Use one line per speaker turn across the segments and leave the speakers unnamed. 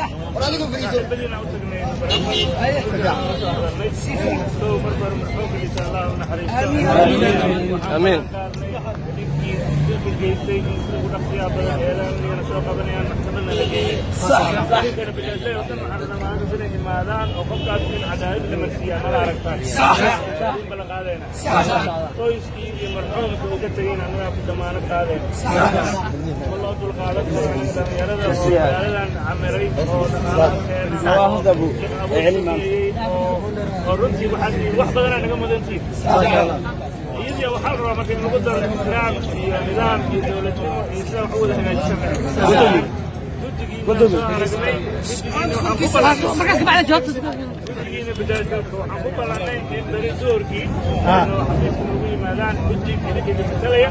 Saaxiibadiina u tagnay soo marbar marxuumkiisa Allah u naxariisto.
Amiin.
Ninkii dilka geystay in sida ugu dhaqsiyaha badan eedaamnigana soo qabanayaan, maxkamadna la geeyey. Ninkana bajaajley oo dhan waxaan rabnaa maanta inay imaadaan oo qofkaas in cadaalad la marsiiyaa. Mala aragtaan in bala qaadayna qoyskii iyo marxuumka uu ka tegayna annagaa ku damaanad qaadayna. Ma loo dulqaadan karo in dhalinyarada oo magaaladan camiray oo dhaqaalaha keena oo shaqo abuur sameeyey oo runtii waxaad wax badanaa naga mudantiin iyadii. Waxaa la rabaa marka in lagu daro ixtiraam iyo nidaam iyo dowladnimo iyo sida wax u wada hagaajisan lahayd. Guddigiina soo aragnay, guddigiina waxaan ku ballanay, guddigiina bajaajka waxaan ku ballannay in beri duhurkii inuu xafiiska noogu yimaadaan guddi idinka matalaya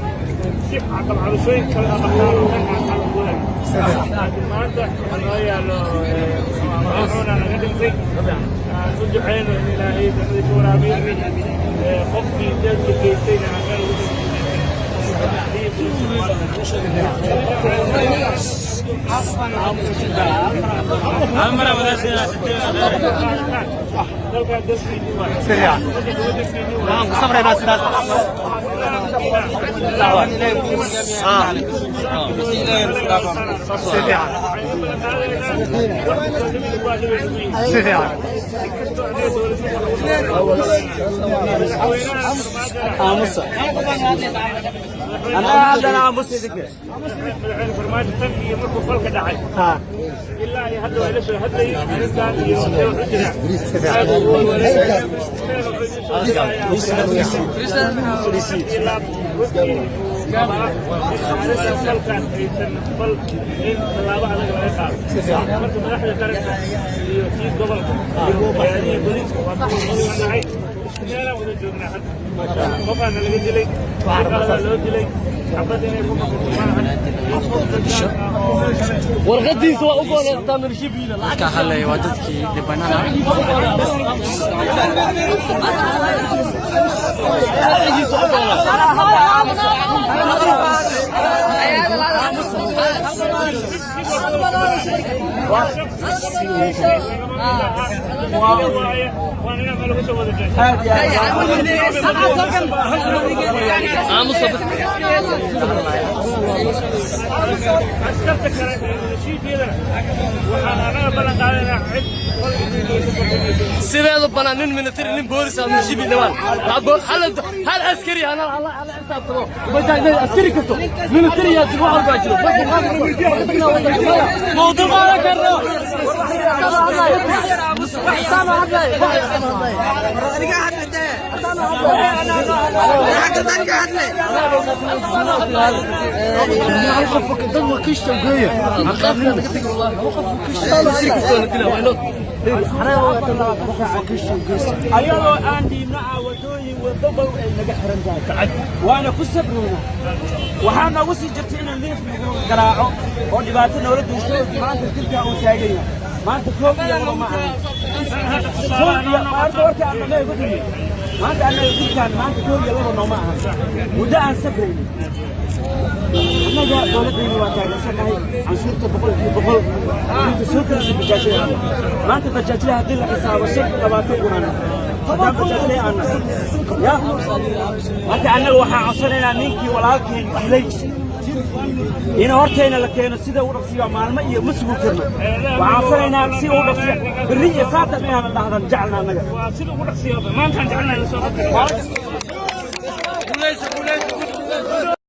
si caqabcabashooyin kale qabtaan oo dhan aan xal ugu helno. Laakiin maanta waxaa noo yaallo marxuuna naga dhintay, aan u duceyno in Ilaahay jannadii ka waraabiyo, qofkii dadka geystayna aan meel ugu. Dalkan dalkiinni waay, wadankiinni waay. Madaxweyne Farmaajo tan iyo markuu falka dhacay ilaa iyo hadda waa ila soo hadlayay arrintan iyo see wax u jiraan. Aad ugu walwalay ilaa runtii qabaa in arrintan falkan aysan fal in tallaabo adag laga qaado. Marka madaxda qaranka iyo kii gobolka, hay-adihii booliiska waa kuwa nahay, isku meelaan wada joognaa. Hadda qofaana laga dilay, qalada loo dilay, xabad inay ku noqoto maahan in qof dadkaan ah oo
Warqadiisa waa u goonataa mirshibiila.
Dadka hadlaya waa dadkii dhibanaha.
Sharcigiisa u goonaa.
Waan inaan meel uga soo wada jeesto.
Aamusa.
Askarta kale ee heshiisyadana waxaan anaga ballan qaadaynaa cid qol intay geysan karto inaysan.
Sideedu banaan nin military, nin boolis ah mirshibi dhawaan hal askari hana hala xisaabtamo. Bajaajada askari kasto military yaa jiro, wax walbaa jiro. Mawduuc qaadan karno.
Ayadoo aan dhiibno aa wadooyin waddo ay naga xiran tahay, waana ku sabrowna. Waxaa noogu sii jirtay inuu liif nagu garaaco oo dhibaato noola geysto. Maanta dilkaa uu taagan yahay maanta koob iyo laba ma ahan, koob iyo maanta warkii aan dhammeey ku timi. Maanta annaga dilkaan maanta koob iyo laba nooma ahan, muddo aan sabraynin. Annaga dowladdayna waa taageersannahay canshuurta 100%. Inta soo gelisay bajaajyada maanta, bajaajyada haddii la xisaabo 25 kunaan haddaan bajaajley aan nahay ya. Marka annaga waxaan codsanaynaa ninkii walaalkeen dilay in hortayna la keeno sida u dhaqsiyo. Maalmo iyo ma sugi karno. Waxaan codsanaynaa si u dhaqsiyo berri iyo saatan inaan dhahdan jecelna annaga.
Waa sida ugu dhaqsiyo maantaan jecelnahay la soo qabtay.